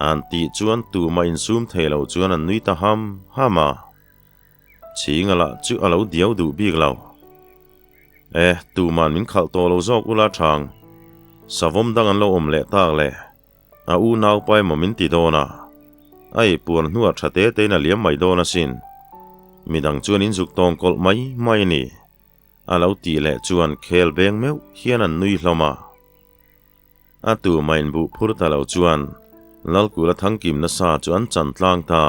an tih chuan tumah insum thei lo chuan an nui ta ham ham a. Chhinga lah chu a lo diau duh bik lo. E, tuman min khalh tawh lo zawk ula thang. Savawm dang an lo awm leh tak le. A u naupa emaw min ti dawn a, a ei puan hnuah tha te tein a liam mai dawn asin. Midang chuan in zuk tawng kawlh mai mai a ni. A lo tih leh chuan khel beng meuh hian an nui hlawm a. A tumah inbuh phur ta lo chuan Lalkula thangkim nasa chu an chan tlang ta.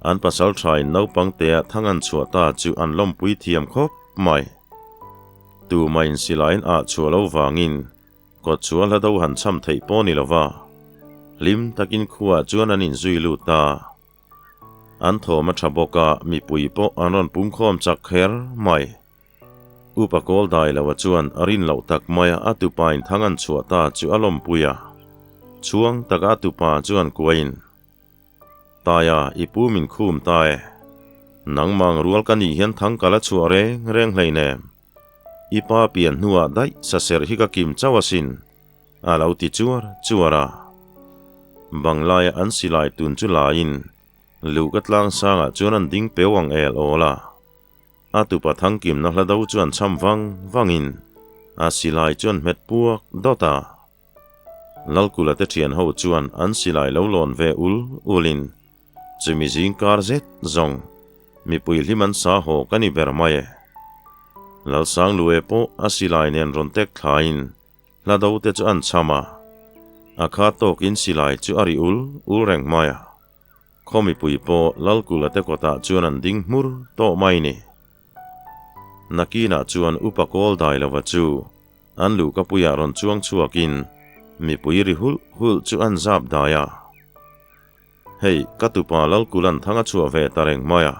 An pasal thain naupang tea thang an chhuah ta chu an lawmpui thiam khawp mai. Tumah insilaiin ah chhuah lo vangin Kawt chu a hla do han cham theih pawh ni lova, hlim takin khuaah chuan an inzui lut ta. An thawm a tha bawk a, mipui pawh an rawn pungkhawm chak kher mai. Upa kawl dai loa chuan a rin loh tak maia a tupain thang an chhuah ta chu a lawmpui a, chhuang taka a tupa chuan kuain, Taia, i pu min khum ta e. Nangmang rual ka nih hian thang ka la chhuah reng reng hleinem. I pa pian hnuah daih saserh hi ka kim chauh asin, a lo ti chuar chuar a. Banglaia an silai tun chu laiin luh ka tlang sangah chuan an ding peu ang el awl a. A tupa thangkimna hla do chu an cham vang vangin a silai chu an hmet puak dawt a. Lalkula te thian ho chuan an silai lo lawn ve ul ulin Chumi zing kar zet zawng mipui hlim an sa haw ka ni ber mai e. Lalsanglue pawh a silai nen rawn tek thlain hla do te chu an cham a, a kha tawkin silai chu a ri ul ul reng mai a. Khaw mipui pawh Lalkula te kawtah chuan an ding hmur tawh mai ni. Nakinah chuan Upa Kawl Dailova chu an luhkapuiah rawn chuang chhuakin mipui ri hulh hulh chu an zap dai a. Hei, ka tupa Lalkulan thang a chhuah ve ta reng mai a.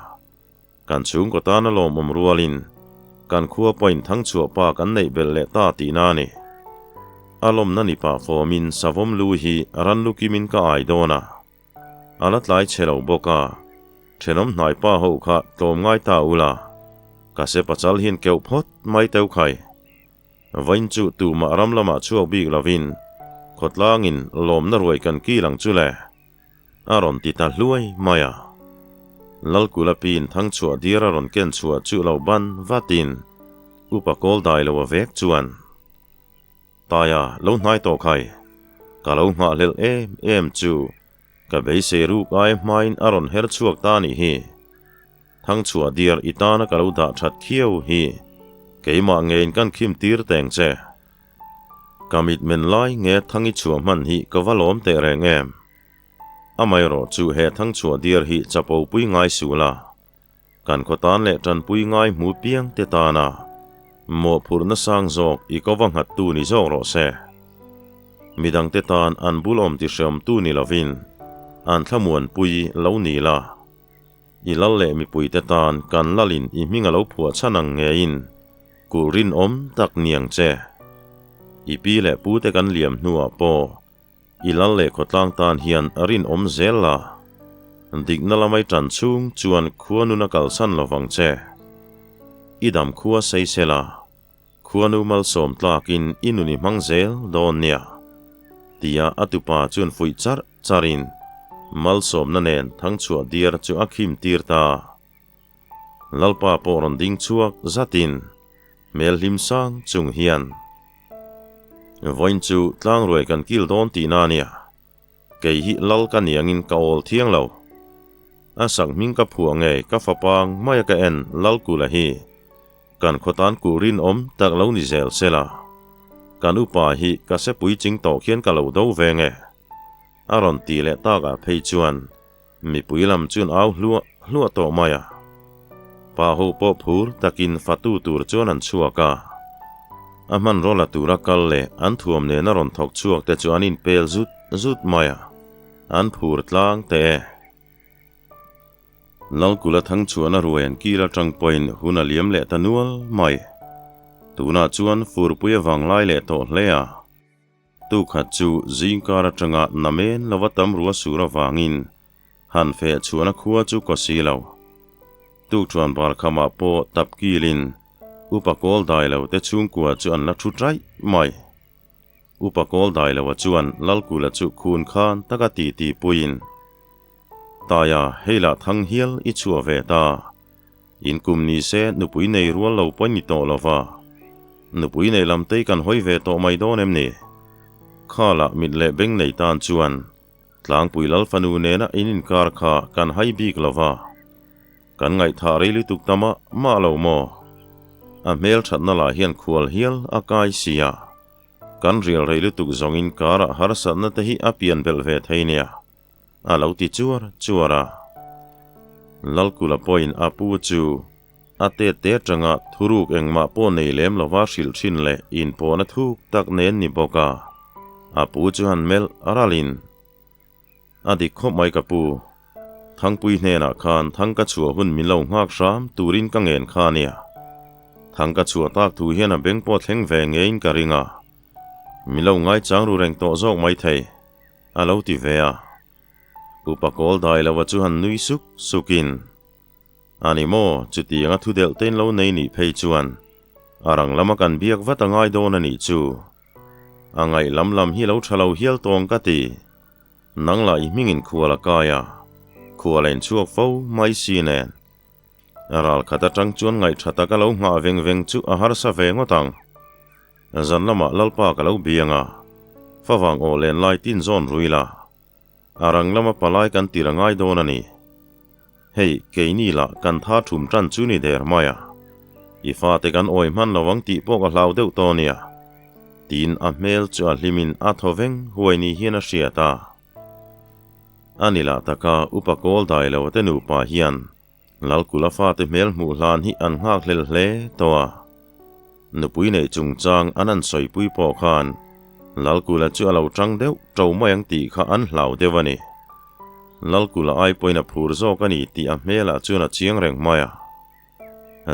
Kan chhungkaw tan a lawmawm rualin kan khua pawhin thang chhuah pa kan neih belh leh ta tihna a ni. A lawmna ni pah fawmin savawm lu hi ran lu kimin ka ai dawn a. A la tlai chhe lo bawk a, thenawm hnai pa ho kha tlawm ngai ta ula, ka se pachal hian keuh phawt mai teu khai. Vain chu tumah ram lamah chhuak bik lovin khawtlangin lawmna ruai kan kil ang chu le, a rawn ti ta hluai mai a. Lalkula piin thangchhuah dir a rawn ken chhuah chu lo ban vatin Upa kawl dai lo a vek chuan, Taia lo hnai tawh khai, ka lo nghahhlelh em em chu ka beisei ruk ai hmain a rawn her chhuak ta nih hi. Thangchhuah diar i tana ka lo dah that khiau hi keimah ngeiin kan khim tir teng che. Ka mit men lai nge thang i chhuah hman hi ka va lawm teh reng em. Amaherawh chu he thangchhuah diar hi chapo pui ngai suh la, kan khaw tan leh tanpui ngai hmu piang te tana mawhphurhna sang zawk i ko va nghat tu ni zawk rawh se. Midangte tan an bul awm ti hreawmtu ni lovin an thlamuanpui lo ni la. I lal leh mipuite tan kan lalin i hming a lo phuah chhan ang ngeiin kulh rinawm tak niang che. I pi leh pute kan liam hnuah pawh i lal leh khawtlang tan hian rinawm zel la. Dikna lamai tan chhung chuan khua nun a kalsan lovang che. I dam khua sei sela, khuanu malsawm tlakin i nun i hmang zel dawn nia, tia a tupa chuan fuih charh charhin malsawmna nen thangchhuah diar chu a khim tir ta. Lalpa pawh rawn ding chhuak zatin hmel hlim sang chung hian, Vawiin chu tlangruai kan kil dawn tihna a nia. Kei hi lal ka niangin ka awl thiang lo. A sak hming ka phuah ngei ka fapa maia ka en Lalkula hi kan khaw tan kulh rinawm tak lo ni zel se la. Kan upa hi ka sepui ching tawh khian ka lo do ve nge. A rawn ti leh takah phei chuan mipui lam chuan au hluah hluah tawh mai a. Pa ho pawh phur takin fatu tur chuan an chhuak a. A hmanraw la tura kal leh an thuam nena rawn thawk chhuak te chu an inpel zut zut mai a, an phur tlang teh e. Lalkula thangchhuahna ruai an kil atang pawhin hun a liam leh ta nual mai. Tunah chuan furpui a vanglai leh tawh hle a. Tukhat chu zingkar atanga namen lova tam rua sur avangin han feh chhuahna khua chu kaw si lo. Tukṭhuan bar khamah pawh tap kilin. Upa kawl dai lo te chhungkua chu an la thu ṭaih mai. Upa kawl dai loa chuan Lalkula chu khun khan taka titi puiin, Taia, hei lah thang hial i chhuah ve ta. In kum ni se nupui nei rual lo pawhin ni tawh lo va. Nupui nei lam tei kan hawi ve tawh mai dawn em ni? Khalah mit leh beng nei tan chuan Tlangpui Lal fanu nena in inkar kha kan hai bik lo va. Kan ngaihthah rei lutuk ta mah mah lo maw? A hmel thatna lah hian khual hial a kai si a. Kan rial rei lutuk zawngin karah harsatna te hi a pian belh ve thei nia. A lo ti chuar chuar a. Lalkula pawhin a pu chu a tet te atanga thuruk engmah pawh nei lem lova hrilh thin leh inpawhna thuk tak nen ni bawk a. A pu chu han melh ralin, A dik khawp mai ka pu. Thangpui hnenah khan thang ka chhuah hun min lo nghak hram turin ka ngen kha nia. Thang ka chhuah tak thu hian a beng pawh thleng ve ngeiin ka ring a. Min lo ngaichang ru reng tawh zawk maithei. A lo ti ve a. Upa kawl dai lova chu han nui suk sukin, A ni maw, chutianga thu delh tein lo nei nih phei chuan a rang lama kan biak vat a ngai dawn a nih chu. A ngaih lam lam hi lo tha lo hial tawng ka ti. Nang lah i hmingin khual a kai a, khual a inchhuak fo mai si nen. Ral khat atang chuan ngaih tha taka lo nghah veng veng chu a harsa ve ngawt ang. Zan lamah Lalpa ka lo biang a, favang aw len lai tin zawn rui la. A rang lama palai kan tir a ngai dawn a ni. Hei, keini lah kan tha thum tan chu ni der mai a. I fate kan awi hman lo ang tih pawh ka hlau deuh tawh nia. Tiin a hmel chu a hlimin a thaw veng huai ni hian a hriat a. A ni lah taka upa kawl dai lo te nupa hian Lalkula fate hmel hmuh hlan hi an nghak hlel hle tawh a. Nupui neih chungchang an an sawipui pawh khan Lalkula chu a lo tang deuh to mai ang tih kha an hlau deuh a ni. Lalkula ai pawhin a phur zawk a ni tih a hmelah chuan a chiang reng mai a.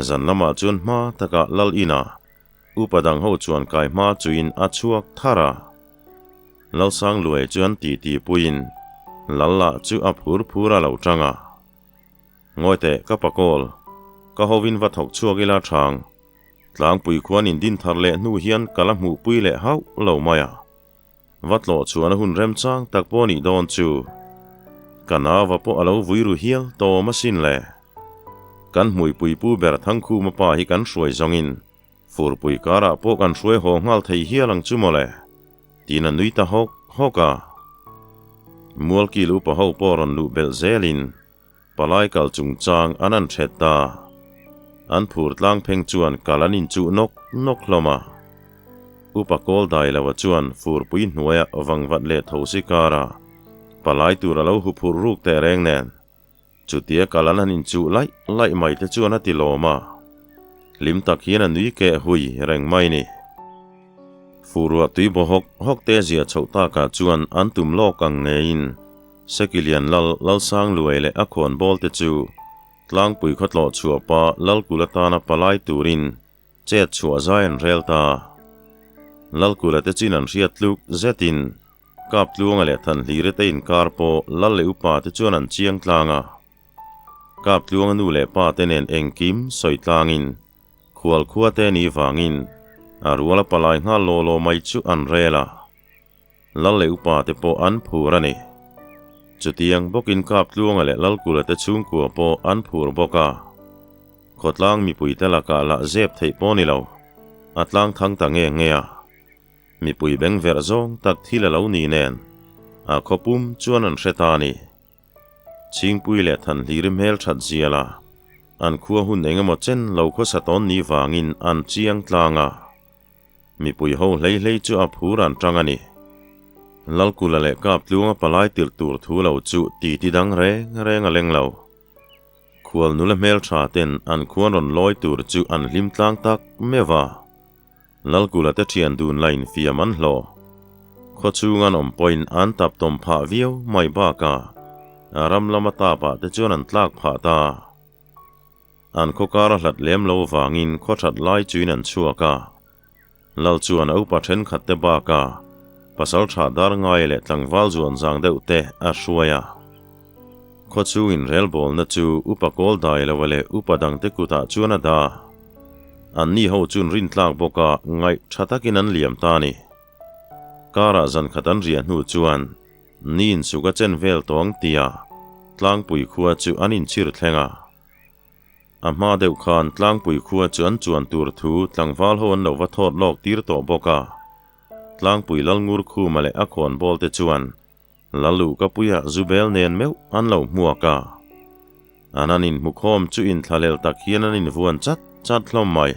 Zan lamah chuan hma takah Lal inah upa dang ho chuan kai hma chuin a chhuak thar a. Lalsangluai chuan titi puiin Lalla chu a phur phur a lo tang a. Ngawi teh, ka pakawl. Ka hovin va thawk chhuak ila thang. Tlangpui khuan in din thar leh hnu hian ka la hmuhpui leh hauh lo mai a. Va tlawh chuan a hun remchang tak pawh nih dawn chu. Ka nauva pawh a lo vui ru hial tawm asin le. Kan hmuipui pu ber Thangkhuma pa hi kan hruai zawngin Furpui karah pawh kan hruai haw nghal thei hial ang chu mawle, tiin a nui ta hawk hawk a. Mualkil upa ho pawh rawn luh belh zelin palai kal chungchang an an hret ta. An phur tlang pheng chuan kal an inchuh nawk nawk hlawm a. Upa kawl dai loa chuan furpui hnuaia vangvat leh thosi kara palai tur a lo huphurh ruk teh reng nen. Chutia kal an han inchuh laih laih mai te chuan a ti lawm a, hlim tak hian a nui keh hui reng mai ni. Fuhruah tui baw hawk hawk te zia chhoh takah chuan an tum lawk ang ngeiin Sekilian Lal Lalsangluai leh a khawnbawl te chu tlangpui khawtlawh chhuahpa Lalkul atana palai turin chet chhuah zai an rel ta. Lalkula te chin an hriat tluk zetin Kaptluanga leh Thanhlire te inkar pawh Lal leh upa te chuan an chiang tlang a. Kaptluanga nu leh pa te nen engkim sawi tlangin khual khua te ni vangin a ruala palai nghal law law mai chu an rel a. Lal leh upa te pawh an phur a ni. Chutiang bawkin Kaptluanga leh Lalkula te chhungkua pawh an phur bawk a. Khawtlang mipuite lakah lah zep theih pawh ni lo, a tlang thang ta nge nge a. Mipui beng verh zawng tak thil a lo ni nen, a khawpum chuan an hre ta a ni. Chhingpui leh Thanhliri hmel that zial a, an khua hun eng emaw chen lo khawsa tawn ni vangin an chiang tlang a. Mipui ho hlei hlei chu a phur an tang a ni. Lalkula leh Kaptluanga palai tirh tur thu lo chu titi dang reng reng a leng lo. Khual nula hmeltha ten an khuan rawn lawi tur chu an hlim tlang tak meuh a. Lalkula te thian dun lain fiam an hlawh. Khaw chhung an awm pawhin an tap tawm phah viau mai bakah a ram lama tapah te chuan an tlak phah ta. An khaw kar a hlat lem lo vangin khaw that lai chuin an chhuak a. Lal chuan a upa thenkhat te bakah pasal tha dar ngai leh tlangval zuan zang deuh te a hruai a. Khaw chhungin relbawlna chu upa kawl dai lo leh upa dangte kutah chuan a dah. Anni ho chuan rintlak bawka ngaih tha takin an liam ta a ni. Karah zan khat an riah hnu chuan Nin suk a chen vel tawng tia Tlangpui khua chu an inchhir thleng a. A hma deuh khan Tlangpui khua chu an chuan tur thu tlangval ho an lo va thawt lawk tir tawh bawk a. Tlangpui Lalngur Khuma leh a khawnbawl te chuan Lalluhkapuia Zubel nen meuh an lo hmuak a. An an inhmukhawm chu inthlahlel tak hian an invuan chat chat hlawm mai.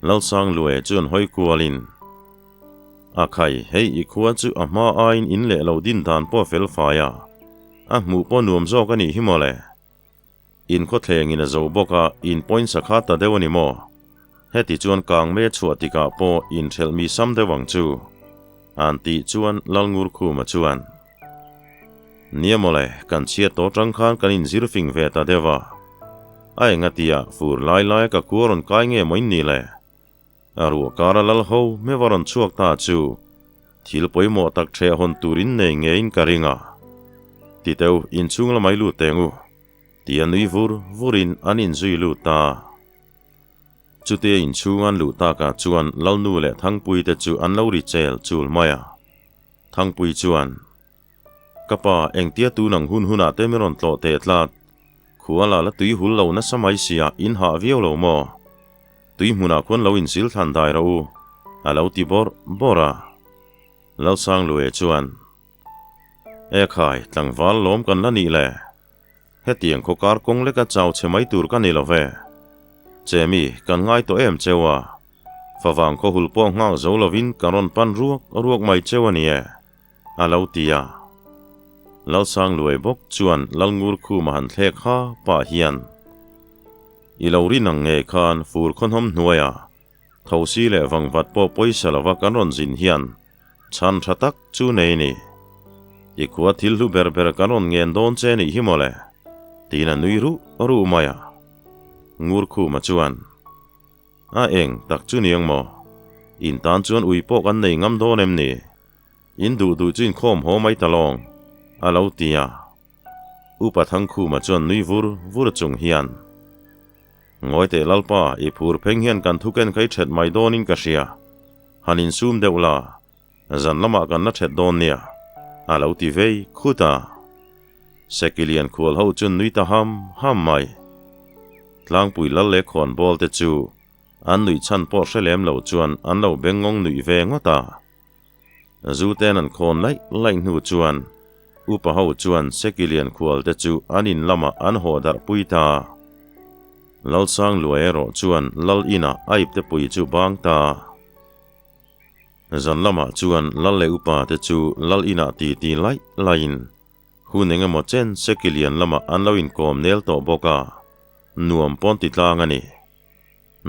Lalsangluaia chuan hawi kualin, A khai, hei i khua chu a hma aiin in leh lo din dan pawh a fel fai a, a hmuh pawh nuam zawk a nih hi mawle. In khawthlengin a zo bawk a, in pawisa kha ta deuh a ni maw? Heti chuan kangme chhuah tikah pawh inthelh mi sam deuh ang chu, an tih chuan Lalngurkhuma chuan, Nia mawle, kan chhiat tawh tang khan kan inzir fing ve ta deuh a. A engatia fur lai laia ka khua rawn kai nge maw in ni le? A ruah kara lal ho hmeva rawn chhuak ta chu thil pawimawh tak ṭheh hawn tur in nei ngeiin ka ring a. Ti teu, inchhung lamai lut teng u, tia nui vur vurin an inzui lut ta. Chutia inchhung an luh takah chuan Lalnu leh Thangpuite chu an lo ri chel chul mai a. Thangpui chuan, Ka pa, engtia tun ang hun hunah te min rawn tlawh teh tlat. Khua la la tui hul lo nasa mai sia, in hah viau lo maw? Tui hmunah khuan lo insil thlan dai rawh u, a lo ti bawrh bawrh a. Lalsangluaia chuan, E khai, tlangval lawm kan la nih le. Hetiang khaw kar kawng leka chau chhe mai tur ka ni lo ve. Chemi, kan ngai tawh em cheu a? Favang khaw hul pawh nghak zo lovin ka rawn pan ruak ruak mai cheu a ni e, a lo ti a. Lalsangluai bawk chuan Lalngur khuma han thlek ha pah hian, I lo rin ang nge khan fur khawnhawm hnuaia thosi leh vangvat pawh pawisa lova kan rawn zin hian chhan tha tak chu nei ni. I khua thil hlu ber ber kan rawn ngen dawn che nih hi mawle, tiin a nui ruh ruh mai a. Ngur khuma chuan. A eng tak chu niang maw? In tan chuan ui pawh kan nei ngam dawn em ni? In duh duh chu inkhawm haw mai ta lawng, a lo ti a. Upa Thangkhuma chuan nui vur vur chung hian, Ngawi teh Lalpa, i phur pheng hian kan thuken kha i ṭhet mai dawnin ka hria. Han insum deuh la, zan lamah kan la ṭhet dawn nia, a lo ti vei khut a. Sekilian khual ho chu nui ta ham ham mai. Tlangpui lal leh khawnbawl te chu an nuih chhan pawh hre lem lo chuan an lo bengngawng nuih ve ngawt a. Zu ten an khawn laih laih hnu chuan upa ho chuan Sekilian khual te chu an in lamah an haw darh pui ta. Lalsangluai erawh chuan lal inah a ipte pui chu bang ta. Zan lamah chuan lal leh upa te chu lal inah ti ti laih laihin hun eng emaw chen Sekilian lamah an lo inkawm nel tawh bawk a, nuam pawn ti tlang a ni.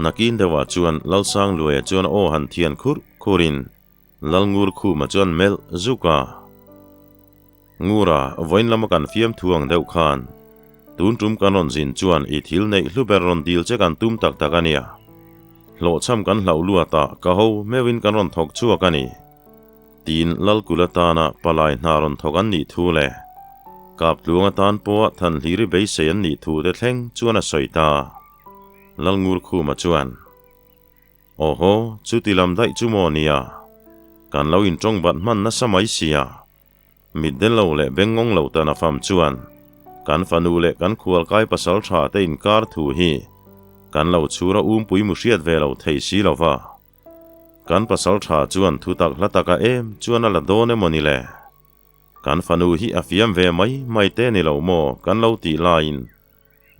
Nakin deuhah chuan Lalsangluaia chuan aw han thian khurh khurin Lalngur Khuma chuan melh zuk a. Ngura, vawiin lama kan fiamthu ang deuh khan tun tum kan rawn zin chuan i thil neih hlu ber rawn dil che kan tum tak tak a nia. Hlawhchham kan hlauh luat a, ka ho meuhin kan rawn thawk chhuak a ni. Tiin Lalkul atana palai hna rawn thawk an nih thu leh Kaptluang atan pawha Thanhliri beisei an nih thu te thleng chuan a sawi ta. Lalngur Khuma chuan. Awhaw, chuti lam daih chu maw nia? Kan lo intawng bat hman nasa mai sia. Mitdel lo leh bengngawng lo tan a fam chuan kan fanu leh kan khualkai pasal tha te inkar thu hi kan lo chhura umpui mu hriat ve lo thei si lo va. Kan pasal tha chuan thu tak hla taka em chuan a la dawn emaw ni le? Kan fanu hi a fiam ve mai mai te ni lo maw kan lo tih laiin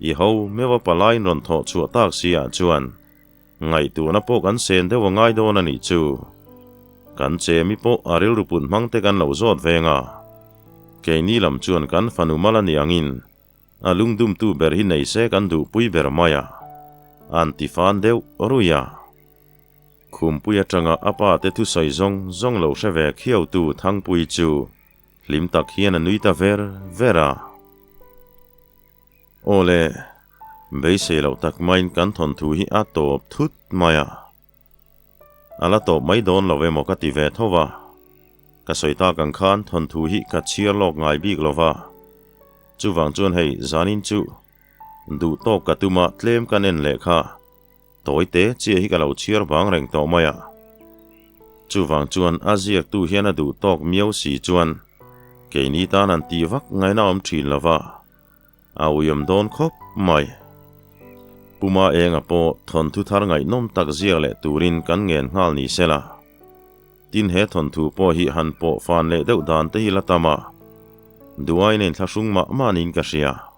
I ho meuha palaiin rawn thawh chhuah tak si ah chuan ngaihtuahna pawh kan sen deuh a ngai dawn a nih chu. Kan chemi pawh a rilru put hmang te kan lo zawt veng a. Keini lam chuan kan fanu mal a ni angin a lungdumtu ber hi nei se kan duhpui ber mai a, an ti fan deuh ruih a. Khumpui atanga a pa te thusawi zawng zawng lo hre ve khiautu Thangpui chu Hlim tak hian a nui ta ver ver a. Aw le, beisei loh tak maiin kan thawnthu hi a tawp thut mai a. A la tawp mai dawn lo emaw ka ti ve tho va. Ka sawi tak ang khan thawnthu hi ka chhiar lawk ngai bik lo va. Chuvang chuan hei zanin chu duh tawk ka tum a tlem kan en leh kha. Tawi te chiah hi ka lo chhiar vang reng tawh mai a. Chuvang chuan a ziaktu hian a duh tawk miau si chuan keini tan an tih vak ngaihna awm thin lo va, a uiawm dawn khawp mai. Puma enga pawh thawnthu thar ngaihnawm tak ziak leh turin kan ngen nghal ni se la. Tin he thawnthu pawh hi han pawh fan leh deuh dan te hi la tam a, duai nen thlahrung mah mah niin ka hria.